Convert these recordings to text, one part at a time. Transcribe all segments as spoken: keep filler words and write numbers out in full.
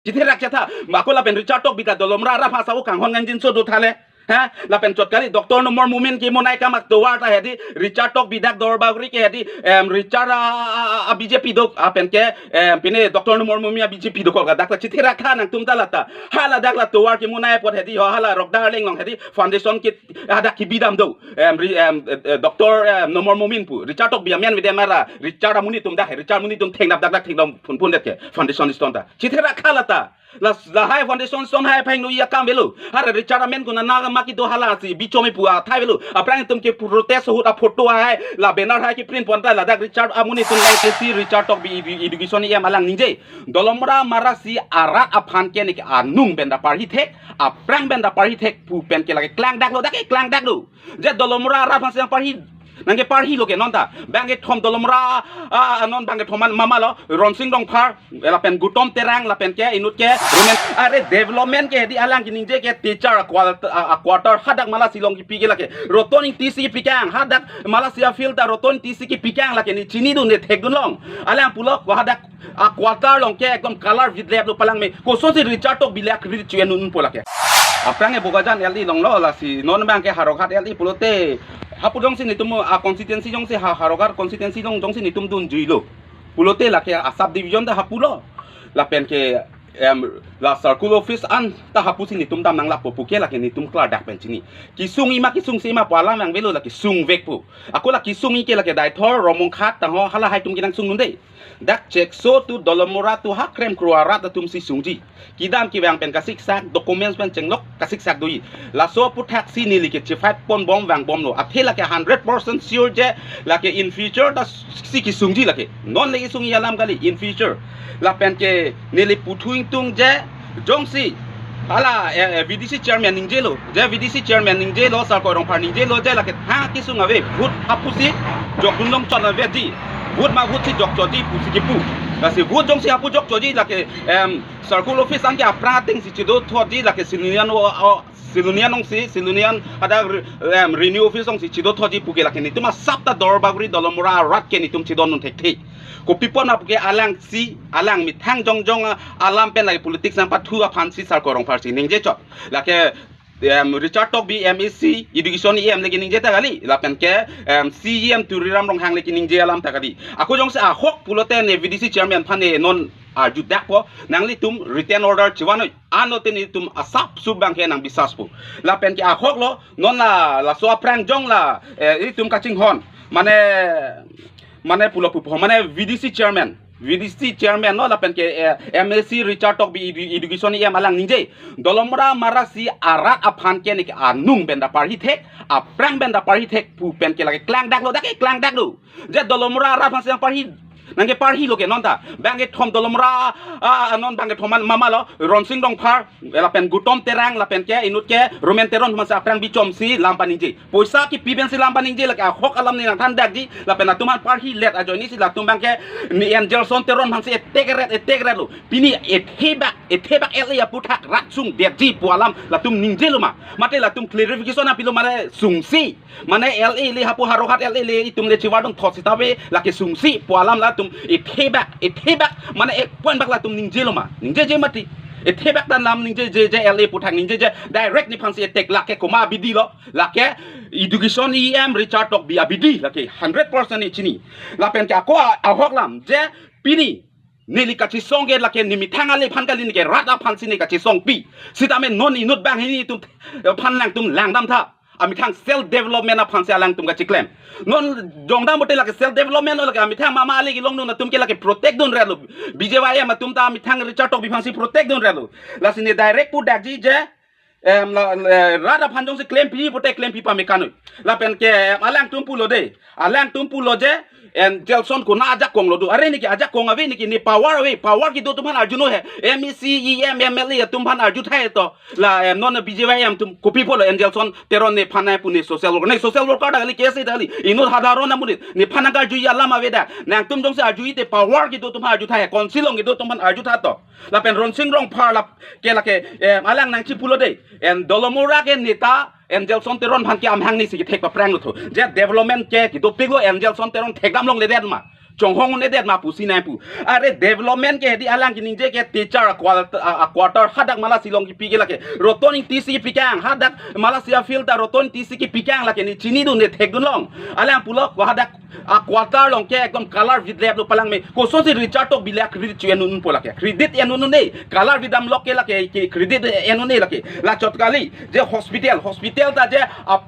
Chitherak chetha, mako lapen Richard Tokbi ta Dolamara arat aphan sa-o kanghon nganjinso do thale. Ha, lapen chot kali Doctor Numal Momin kemonai akam atovar ta hedi, Richard Tokbi dak Duarbagori ke hedi, em, Richard a, a, a, a B J P do, lapen ke, em, pine Doctor Numal Momin a B J P dokok, dak ta chitherak tha nangtum ta lata. Hala dak la tovar kemonai apot hedi, ho hala Rokda Arleng along hedi, foundation ke, hadak kebi dam do. Em, ri-, em, eh, eh, Doctor, em, Numal Momin pu, Richard Tokbi amen avedetma ra, Richard amonit atum dak he, Richard amonit atum thengnap dak dak thengdam phun phun det ke, foundation stone ta. Chitherak tha lata. La, lahai foundation stone hai phang noi akam avelo. Hara Richard amen kuna na ma kedo, halasi bichom pu athai avelo. Aphrang itum ke protest ahut a photo hai, la banner hai keprint pon ta ladak Richard amonit atum lang ke si Richard Tokbi edu-, education E M alang ningje. Dolamara Marasi arat aphan ke neke anung pen ta parhi thek, aphrang pen ta parhi thek pu pen ke lake klangdak lo, dak ke klangdak lo. Je Dolamara arat aphan si nangparhi, nangkeparhi lo ke non ta. Bangkethom Dolamara, ah, ah, non bangkethom an mama lo, Ronsing Rongphar, lapen Gautam Terang, lapen ke inut ke, Roman, are development ke hedi alang keningje ke teacher a qual-, a, a quarter hadak Malasi along kepi ke lake. Roton Ingti si kepikang, hadak Malasi a field ta Roton Ingti si kepikang lake ne chinidun ne thekdun long. Alang pulo ko hadak a quarter along ke ekdom color vidlep lo palang me. Kosonsi Richard Tokbi le akri chuen un po lake. Aphrang e Bokajan L A along lo, lasi non bang ke Howraghat L A pulote hapu jongsi netum a constituency jongsi ha-, Howraghat constituency along jongsi netum dunjui lo. Pulote lake a sub division ta hapu lo. Lapen ke, em, la circle office an ta hapu si netum dam nang lapu pu ke lake netum klardak pen chini. Kesung-i ma kesungse ma pu alam vang avelo, lake sungvek pu. Ako la kesung-i ke lake Deithor, Rongmongkhat, Tangho, halahai atum kenangsung un-e. Dak Chekso to Dolamara to ha krem kro arat atum si sungji. Kedam kevang pen kasiksak, documents pen chenglok kasiksak doji. Laso aputhak si neli ke chifight pon bom vang bom lo. Athe lake hundred percent sure je lake in future ta si kesungji lake. Non le kesung-i alam kali in future. Lapen ke neli puthu ingtung je jongsi hala, eh, eh, V D C chairman ningje lo, je V D C chairman ningje lo, Sarkoi Rongphar ningje lo, je lake ha kesung ave, vote hapu si jokdun long chot aveji, vote ma vote si jokchotji pusi kepu. Lasi vote jongsi hapu jokchotji lake, em, circle office anke aphrang ateng si chido thotji lake Silonijan o, o, Silonijan along si, Silonijan hadak re-, em, revenue office along si chido thotji pu ke lake netum asap ta Duarbagori Dolamara arat ke netum chidondun thekthe. Kopi apot ma pu ke alang si, alang methang jongjong a, alam pen lake politics nangpathu aphan si Sarkoi Rongphar si ningje chot. Lake, em, Richard Tokbi M A C, education E M le keningje ta kali. Lapen ke, em, C E M Tuliram Ronghang le keningje alam ta kali. Ako jongsi ahok pulote ne V D C chairman aphan ne non arjudak po, nanglitum written order chivan noi. Anlote netum asap sup bang ke nang bisas po. Lapen ke ahok lo, non la, laso aphrang jong la, eh, itum kachinghon. Mane, mane pulo pupo, mane V D C chairman. V D C chairman lo lapen ke, eh, M A C Richard Tokbi edu-, education E M alang ningje. Dolamara Marasi arat aphan ke neke anung pen ta parhi thek, aphrang pen ta parhi thek pu pen ke lake klangdak lo, dak ke klangdak lo. Je Dolamara arat aphan si nangparhi, nangkeparhi lo ke non ta. Bangkethom Dolamara, ah, ah, non bangkethom an mama lo, Ronsing Rongphar, lapen Gautam Terang, lapen ke inut ke Roman Teron aphan si aphrang bichom si lam paningje. Poisa kepi pen si lam paningje lake ahok alam ne nangthandakji, lapen latum aphan parhi let ajoine si latum bang ke ne Angelson Teron aphan si etek ret, etek ret lo. Pini ethebak, ethebak L A aputhak rat sungdetji pu alam latum ningje lo ma. Mate latum clarification apilo mane sungsi. Mane L A le hapu Howraghat L A le itum le chivardun thot sita ave lake sungsi pu alam latum ethebak, ethebak mane ek point bak latum ningje lo ma. Ningjeje mati. Ethebak ta lam ningjeje je L A aputhak ningjeje direct nephan si etek lake komat abidi lo. Lake education E M Richard Tokbi abidi lake hundred percent ne chini. Lapen ke ako a-, ahok lam je pini neli kachesong ke lake ne methang ale aphan kali, neke rat aphan si ne kachesong pi. Sitame non inut banghini atum aphan nangtum langdam tha. Amethang self development aphan si alangtum kachiklem. Non jongdam bote lake self development lo lake amethang mama ale kelongdun atum ke lake protect dun ret lo. B J Y M atum ta amethang Richard Tokbi aphan si protect dun ret lo. Lasi ne direct pudakji je, em, la, eh, rat aphan jongsi klempi bote klempi pame kanoi. Lapen ke, em, alangtum pulo de. Alangtum pulo je, Angelson kona ajakong lo do. Are neke ajakong ave, neke ne power ave. Power kedo atum aphan arjunon he. M A C, E M, M L A atum aphan arju thai to. La, em, non B J Y M atum kopi pulo Angelson Teron nephan nai pu ne social worker. Ne social worker ta kali, K S A ta kali. Inut sadharon amonit. Nephan nangkarju alam ave da. Nangtum jongsi arju-i te power kedo atum aphan arju thai he. Council along kedo atum aphan arju tha to. Lapen Ronsing Rongphar lap ke lake, em, alang nangchipulo de. En Dolamara ke neta Angelson Teron aphan ke amahang ni si kethek paphrang lo tho. Je development ke kedopik lo Angelson Teron thekdam longledet ma. chonghong un-edet ma pusi nangpu. Are development ke hedi alang keningje ke teacher a quarter, a, a quarter hadak Malasi along kipi ke lake. Roton Ingti si kipikang, hadak Malasi a field ta Roton Ingti si kipikang lake, ne chinidun ne thekdun long. Alang pulo ko hadak a quarter along ke ekdom color vidleplo palangme. Kosonsi Richard Tokbi le credit chu en-unpo lake. Credit en-un-e. Color vidamlok ke lake, ke credit en-un-e lake. Lachot kali, je hospital, hospital ta je a,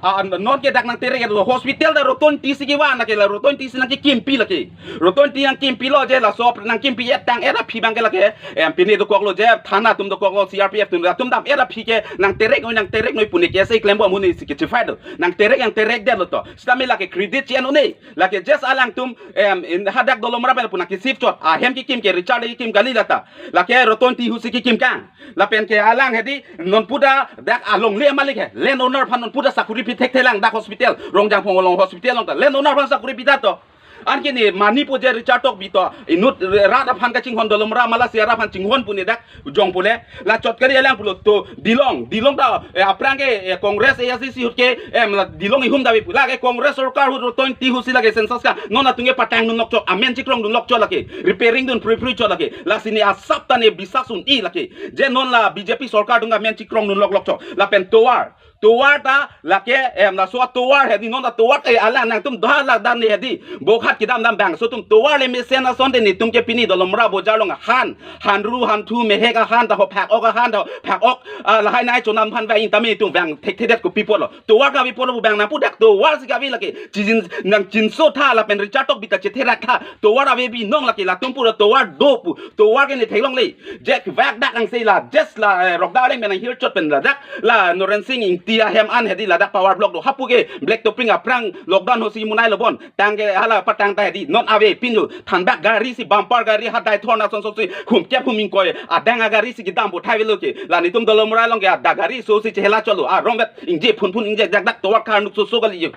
a, non ke dak nangterek lo, hospital ta Roton Ingti si kevan lake, la Roton Ingti si nangkekimpi lake. Roton Ingti nangkimpilo je laso nangkimpi-et tang-et aphi abang ke lake. Em, pine dokoklo je, thana atum dokoklo, C R P F atum, atum dam-et aphi ke nangtereknoi, nangtereknoi pu ne ke se klempo amonit si kechifai do. Nangterek, nangterekdetlo to. Sitame lake credit chi en-un-e. Lake just alangtum, em, in hadak Dolamara pen pu nangke-shift chot. Ahem kekim ke Richard kekim kali lata. Lake Roton Ingti husi kekim kang. Lapen ke alang hedi non puta dak alongle malik he. Land owner aphan non puta sakuri pithekthe lang dak hospital. Rongjangphong along hospital along ta. Land owner aphan sakuri pitha to. Anke ne mani pu je Richard Tokbi to. Inut rat aphan kachinghon, Dolamara Malasi arat aphan chinghon pu ne dak jong pule. Lachot kali alang pulo to Dilong. Dilong ta, eh, aphrang ke, eh, Congress A I C C ahut ke, em, la Dilong ihum dave pu. Lake Congress sorkar ahut Roton Ingti husi lake census ka. Non atum ke patangdunlok chot. Amen chikrongdunlok chot lake. Repairing dun phrui phrui chot lake. Lasi ne asap ta ne bisas un-e lake. Je non la B J P sorkar atum ke amen chikrongdunloklok chot. Lapen tovar. Tovar ta lake, em, laso atovar hedi non atovar ke alang nangtum doha la dan ne hedi. Bokhat kedam dam bangso atum tovar le mesen ason de netum ke pini Dolamara bojar along ahan. Hanru, hanthu, mehek ahan ta ho phak-ok ahan ta ho phak-ok. Ah, lahai nai chonam aphan vang tame netum vang thekthedet kopi apotlo. Tovar kave apotlo pu bang nangpu dak tovar si kave lake. Chijin nangchinsotha lapen Richard Tokbi ta chetherak tha. Tovar ave binong lake latum pura tovar do pu. Tovar ke ne theklongle. Je vak dak angse la just la, eh, Rokda Arleng pen hirchot pen ladak la Noren Sing Ingti ahem an hedi ladak power block do hapu ke black topping aphrang lockdown hosi munai lo bon tang ke hala patang ta hedi non ave pinlo thanbak gari si bumper gari hadai thon ason sosi humkep humingkoi adang agari si kedam bo thai velo ke la netum Dolamara along ke ada gari sosi chehela cholo a rombet ingje phun phun ingje jak dak tovar kar nuk soso kali yo.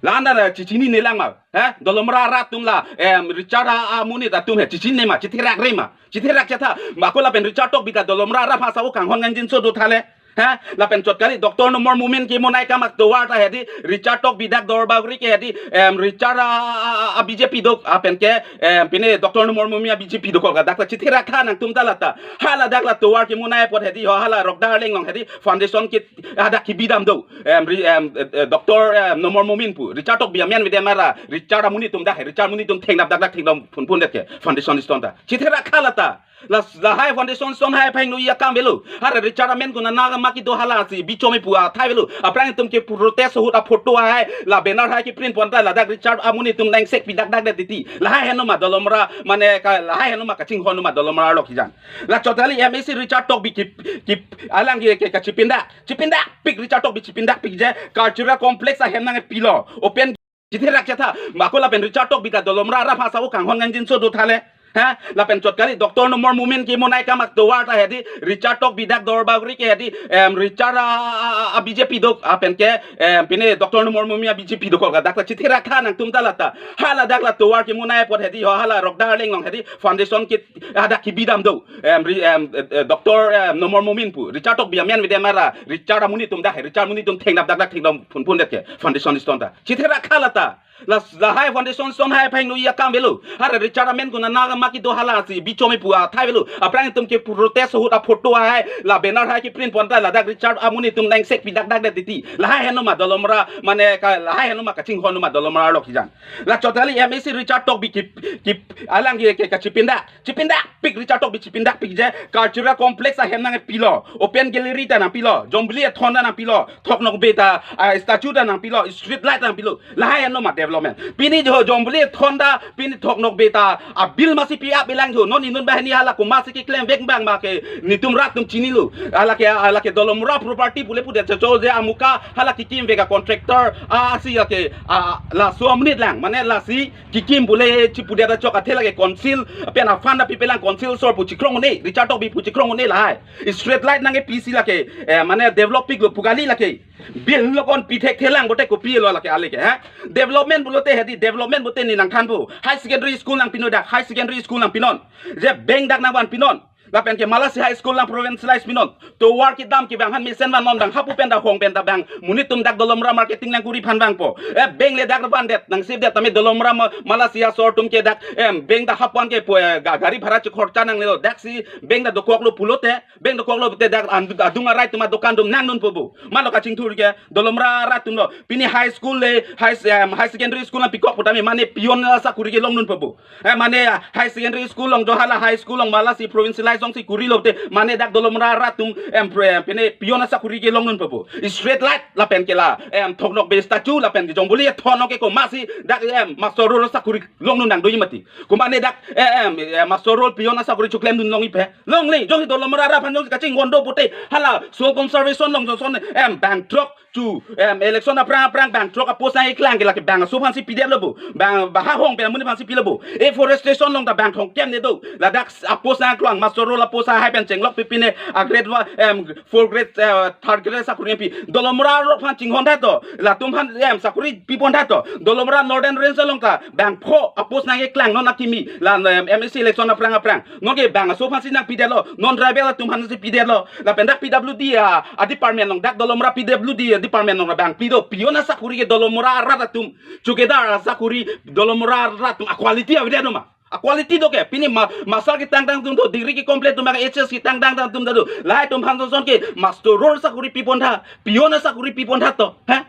La anda na chichini ne lang ma. He? Dolamara arat atum la, em, Richard a, amonit atum he. Chichini ma, chitherakre ma. Chitherak chetha. Mako lapen Richard Tokbi ta Dolamara arat aphan sa-o kanghon nganjinso do thale. He? Lapen chot kali Doctor Numal Momin kemonai kamak tovar ta hedi. Richard Tokbi dak Dorbaguri ke hedi. Em, Richard a, a, a, a B J P do. Apen ke, em, pine Doctor Numal Momin a B J P do kol ka dak ta chitherak tha nangtum ta lata. Hala dak la tovar kemonai apot hedi. Ho hala Rokda Arleng along hedi. Foundation ke hadak kibidam do. Em, ri-, em, eh, eh, Doctor, em, Numal Momin pu. Richard Tokbi amen vide mara. Richard amonit atum dak he. Richard amonit atum thengnap dak dak thengdam phun phun det ke. Foundation stone ta. Chitherak khala ta. La, lahai foundation stone hai phang nu ya kam velo. Hara Richard amen kuna na ma kedo hala si. Bichome pu athai velo. Aphrang atum ke protest ahut a photo hai. La banner hai keprint pon ta. Ladak Richard amonit atum nangsek pidak dak det titi. Lahai heno ma Dolamara. Mane ka, lahai heno ma kachinghon ma Dolamara lok hijan. Lachot kali M A C Richard Tokbi ki, ki, alang ki, ki, kachipindak. Chipindakpik Richard Tokbi chipindakpik je cultural complex ahem nangpilo. Open chitherak chetha. Mako lapen Richard Tokbi ta Dolamara arat aphan sa-o kanghon nganjinso do thale. Ha? Lapen chot kali Doctor Numal Momin kemonai kamak tovar ta hedi. Richard Tokbi dak Dorbaguri ke hedi. Em, Richard a, a, a, a B J P do. Apen ke, em, pine Doctor Numal Momin a B J P do kol ka dak ta chitherak tha nangtum ta lata. Hala dak la tovar kemonai apot hedi. Ho hala Rokda Arleng along hedi. Foundation ke hadak kibidam do. Em, ri-, em, eh, eh, Doctor, em, Numal Momin pu. Richard Tokbi amen vide mara. Richard amonit atum dak he. Richard amonit atum thengnap dak dak thengdam phun phun det ke. Foundation stone ta. Chitherak khala ta. La, lahai foundation stone hai phang nu ya kam velo. Hara Richard amen kuna na ma kedo hala si. Bichome pu athai velo. Aphrang atum ke protest ahut a photo hai. La banner hai keprint pon ta. Ladak Richard amonit atum nangsek pidak dak det titi. Lahai heno ma Dolamara. Mane ka, lahai heno ma kachinghon ma Dolamara lok hijan. Lachot kali M A C Richard Tokbi ki, ki, alang ki, ki, kachipindak. Chipindakpik Richard Tokbi chipindakpik je cultural complex ahem nangpilo. Open gallery ta nangpilo. Jombili athon ta nangpilo. Thoknokbe ta, ah, statue ta nangpilo. Street light ta nangpilo. Lahai heno ma development. Pini jo Jombili athon ta, pini Thoknokbe ta. A bill masi pi-ap bilang jo. Non inut banghini hala komatsi keklem vek bang ma ke netum rat atum chinilo. Hala ke, hala ke Dolamara property pule pudet cho je amuka hala kekim vek a contractor. Ah, si ke, ah, laso amonit lang. Mane lasi kekim pule chipudet achok athe lake council pen a fund api pelang council sor pu chikrong un-e, Richard Tokbi pu chikrong un-e lahai. Street light nangkepi si lake, eh, mane develop piklo pu kali lake. Bill lo kon pithekthe lang bote kopilo lake ale ke, ha? Development pulote hedi, development bote ne nangthanpo. High secondary school nangpinon dak, high secondary school nangpinon. Je bank dak nangvanpinon. Lapen ke Malasi High School lang provincialize pinon. Tovar kedam ke bang han mesen van non bang hapu pen ta hong pen ta bang monit atum dak Dolamara marketing lang kuri aphan vangpo. Eh, bank le dak vandet nang sip det tame Dolamara ma-, Malasi asor atum ke dak, em, bank ta hapu an ke po, eh, ga-, gari bhara chekhorcha nanglelo, dak si bank ta dokoklo pulote, bank dokoklo te dak an-, adung arai atum adokan atum nangdunpo bo. Malo kachingthur ke Dolamara arat atum lo. Pini high school le, high, em, high secondary school na pikok pu tame mane peon asakuri ke longdunpo bo. Eh, mane, ah, high secondary school along, jo hala high school along, Malasi provincialize along si kurilo te, mane dak Dolamara arat atum, em, pre-, pine peon asakuri ke longdunpo bo. Street light lapen ke la, em, thoknok be statue lapen ke jongboli thonok ke komatsi dak, em, master roll asakuri longdun nangdoji mati. Komane dak, eh, em, eh, master roll peon asakuri chiklemdun longji pe. Longle, jongsi Dolamara arat aphan jongsi kachinghon do pute, hala, soil conservation along jongson, em, bang throk, chu, em, election aphrang aphrang bang throk apost nangkeklang ke lake bang aso aphansi pidetlo bo. Bang baha hong pen amonit aphansi pilo bo. Afforestation along ta bang thomkep ne do. Ladak apost nangklang master roll apost ahai pen chenglok pi pine a grade one, em, four grade, eh, third grade sakuri pi. Dolamara arlo aphan chinghon tha to. Latum aphan, em, sakuri pipon tha to. Dolamara Northern Range along ta bang pho apost nangkeklang non akimi. La, em, M A C election aphrang aphrang. Non ke bang aso aphansi nangpidetlo, non tribal atum aphansi pidetlo. Lapen dak P W D a, a department along, dak Dolamara P W D a department along bang pli do, peon asakuri ke Dolamara arat atum, chowkidar asakuri Dolamara arat atum, a quality avedet no ma? A quality do ke, pini ma, master ketangdang atum do, degree ke complete atum, H S ketangdang atum do. Lahai atum aphan jongson ke master roll asakuri pipon tha, peon asakuri pipon tha to, ha?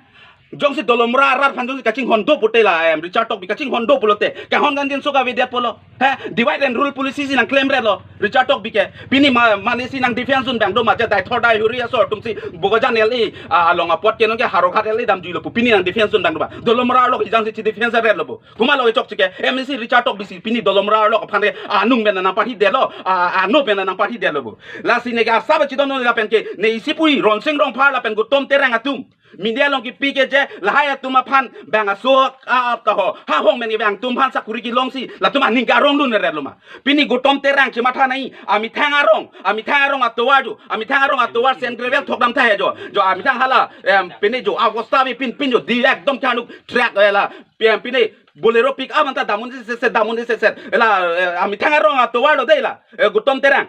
Jongsi Dolamara arat aphan jongsi kachinghon do pute la, em, Richard Tokbi kachinghon do pulote, kahon ganjin so kavedet pulo. He, divide and rule policy si nangklemretlo Richard Tokbi ke. Pini ma, mane si nang defense dun bang do ma, je dai thor dai huri asor atum si Bokajan L A, ah, along apot ke non ke Howraghat L A damjuilo pu pini nang defense dun bang do ma? Dolamara arlo kejang si chi defense retlo bo. Komatlo kechokche ke, M A C Richard Tokbi si pini Dolamara arlo aphan ke anung pen nangparhi detlo, ah, ano pen nangparhi detlo bo. Lasi ne ke asap chidon non lapen ke, ne isi pui Ronsing Rongphar lapen Gautam Terang atum media along kipi ke je lahai atum aphan bang aso, ah, ta ho, ha hong men ke bang atum aphan sakuri kelong si latum aning ke arong dunretlo ma? Pini Gautam Terang chematha nai, amethang arong, amethang arong atovar jo, amethang arong atovar sand gravel thok dam tha he jo, jo amethang hala, em, pini jo Agusta bi pin pin jo di ekdom chanuk truck, eh, la, em, pini Bolero pick up anta damun di seset, damun di seset, la, eh, amethang arong atovar lo dei la, eh, Gautam Terang.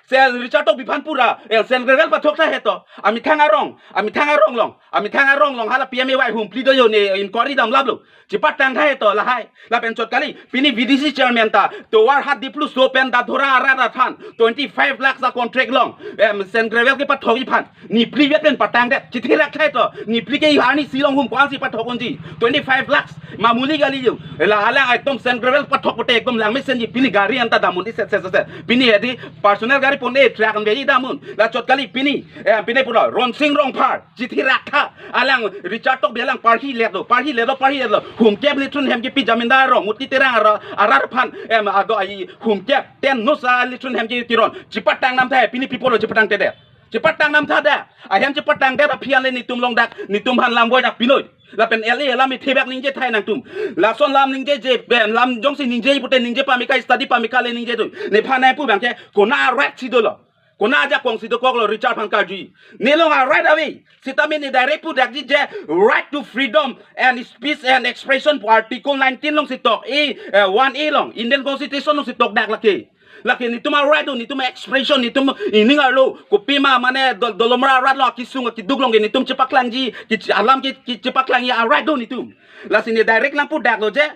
Se Richard Tokbi aphan pura, eh, sand gravel pathok tha he to. Amethang arong, amethang arong along, amethang arong along hala P M A Y humpli do jo, ne inquiry damlaplo. Chepatang tha he to lahai. Lapen chot kali, pini V D C chairman ta, tovar hat diplu so pen Dadhora arat aphan twenty-five lakhs a contract along, em, sand gravel kepathokji aphan, ne phli vet pen patangdet, chithi rak tha he to, ne phli ke arni si along hum ko-an si pathok unji, twenty-five lakhs, mamuli kali jo. La alang ekdom sand gravel pathok pute ekdom langmesenji, pini gari anta damun di seset seset. Pini hedi personal gari pon e truck an beji damun. La chot kali pini, eh, pini pura Ronsing Rongphar chithi rak tha, alang Richard Tokbi alang parhi letlo, parhi letlo, parhi letlo. Humkep lithun hem kepi jamindar arong, Muti Terang arat, arat aphan, em, ado ai humkep ten nos a lithun hem ke kiron. Chepatang nam tha he, pini pi pulo chepatang tedet? Chepatang nam tha da. Ahem chepatangdet aphi an le netum along dak, netum aphan lam boi dak pinoi. Lapen L A alam ithebak ningje tha he nangtum. Lason lam ningjeje, em, lam jongsi ningje pute ningje pameka, study pameka le ningje do. Nephan nangpu bang ke, kona right si dolo? Kona ajakong si dokoklo Richard aphan karju? Ne along a right ave. Sitame ne direct pudakji je right to freedom and speech and expression pu article nineteen along si tok, A, eh, one A along, Indian Constitution along si tokdak lake. Lake netum a right do, netum expression, netum ining arlo, kopima mane Dol-, Dolamara arat along akesung akeduk along ke netum chepaklangji, ke alam ke, ke chepaklangji a right do netum. Lasi ne direct nangpudaklo je,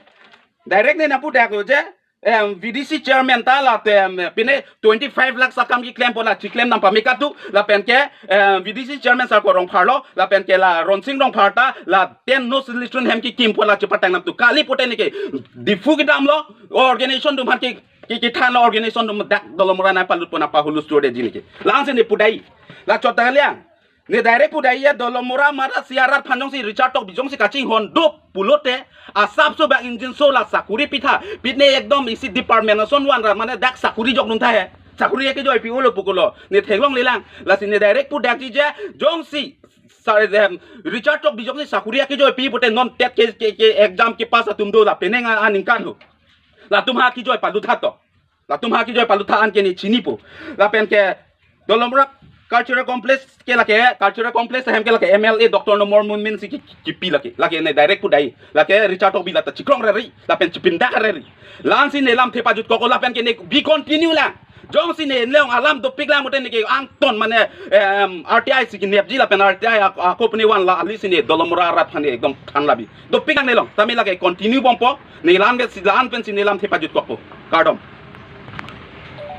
direct ne nangpudaklo je, em, V D C chairman ta la te, em, pine twenty-five lakhs akam keklem pu la chiklem nam pameka tu, lapen ke, em, V D C chairman sar ko Rongphar lo, lapen ke la Ronsing Rongphar ta la ten nos lithun hem kekim pu la chepatang nam tu kali pute ne ke Diphu kedamlo, organization atum aphan ke, ke, kethanlo, organization atum dak Dolamara nangpalut pon apa hulus tur de jini ke. La-an si ne pudai. La chot ta liang. Ne direct pudai ya Dolamara Malasi arat aphan jongsi Richard Tokbi jongsi kachinghon do pulote, asap so bang injin so la sakuri pitha, pitne ekdom isi department ason van ra mane dak sakuri jokdun tha he. Sakuri akejoi pi ulo pukulo. Ne theklonglelang. Lasi ne direct pudakji je jongsi sar, em, Richard Tokbi jongsi sakuri akejoi pi pute non TET ke, ke, ke exam kepass atum do la penang a, aningkan ho. Latum ha kejoi palut tha to. Latum ha kejoi palut tha an ke ne chinipo. Lapen ke Dolamara Cultural Complex ke lake, Cultural Complex ahem ke lake M L A Doctor Numal Momin si ki, ki, kipi lake. Lake ne direct pudai. Lake Richard Tokbi la ta chikrong reri. Lapen chipindak reri. La-an si ne lam thepajutkok lapen ke ne bi continue lang. Jongsi ne long alam dopik lang mote neke angton mane, em, R T I si kinepji lapen R T I ak-, ako puni wan la ali si ne Dolamara arat aphan ekdom than labi. Dopik lang ne long. Tame lake continue bompo. Ne la-an pensi, la-an pensi ne lamthe pajutkokpo. Kardom.